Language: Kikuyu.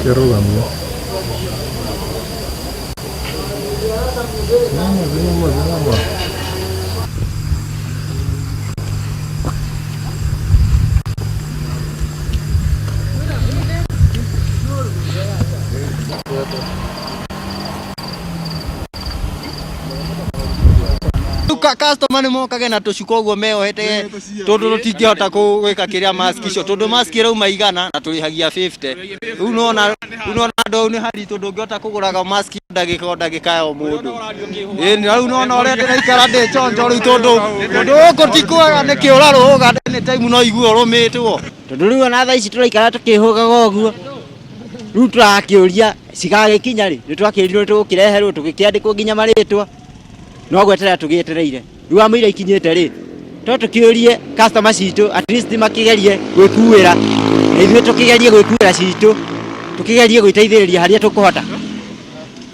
Kĩrũgamio. Simama, simama, simama. Customer nĩ mokage na tũcuka ũguo meohete tondũ tũtingĩhota gwĩka kĩrĩa mask icio, tondũ mask ĩrauma 100 na tũrĩhagia 50. Rĩu nona rĩu nona andũ au nĩ haritũ, ndũngĩhota kũgũraga mask ndagĩka o ndagĩka ya o mũndũ. Ĩĩ rĩu nona ũrĩa ndĩraikara ndĩ chonjo rĩu, tondũ gũkũ ti kwega, nĩ kĩũra rũga any time no igue ũrũmĩtwo. Tondũ rĩu ona thaa ici tũraikara tũkĩhũgaga ũguo, rĩu tũrakĩũria cigagĩkinya rĩ. Nĩ twakĩrirwo tũgũkĩreherwo, tũgĩkĩandĩkwo nginya marĩtwa, no gweterera tũgĩetereire. Rĩu amũira ikinyĩte rĩ, to tũkĩũrie customer citũ at least makĩgerie gwĩkuĩra, na ithuĩ tũkĩgerie gwĩkuĩra citũ, tũkĩgerie gwĩteithĩrĩria harĩa tũkũhota.